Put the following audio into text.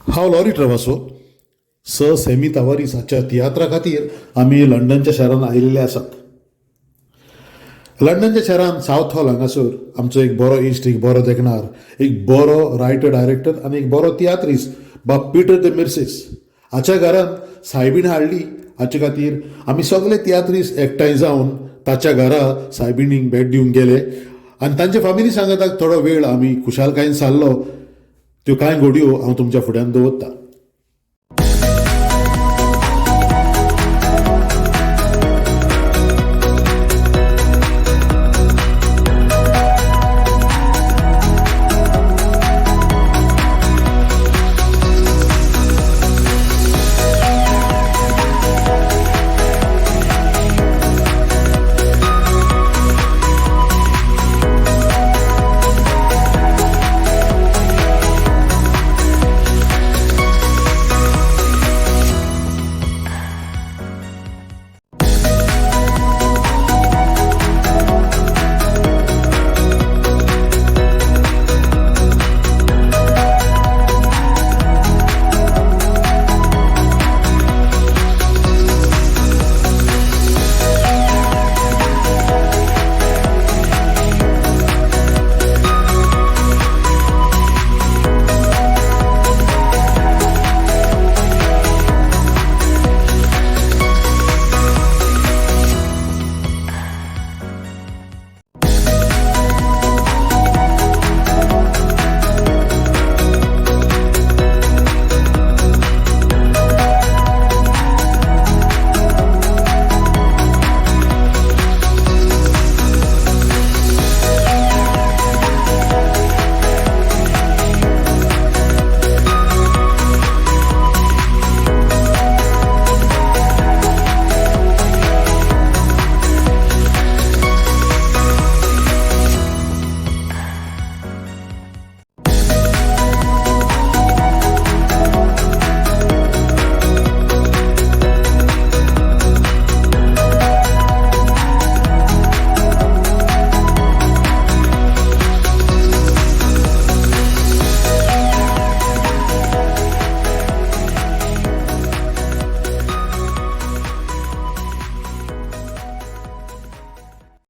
हांव लॉरी ट्रवासो. स सॅमी तावारीस हाच्या तियात्रा खातीर आमी लंडनच्या शारांत आयिल्ले आसात. लंडनच्या शारांत सावथ हॉल हांगासर आमचो एक बरो इश्ट, एक बरो देखणार, एक बरो रायटर डायरेक्टर आनी एक बरो तियात्रीस बाब पिटर the मिर्सीस हाच्या घरांत सायबीण हाडली. हाचे खातीर आमी सगळे तियात्रीस एकठांय जावन ताच्या घरा सायबिणीक भेट दिवंक गेले आनी तांच्या फामिली सांगाताक थोडो वेळ आमी खुशालकायेन सारलो. त्यो कांय घडयो हांव तुमच्या फुड्यान दवरतां.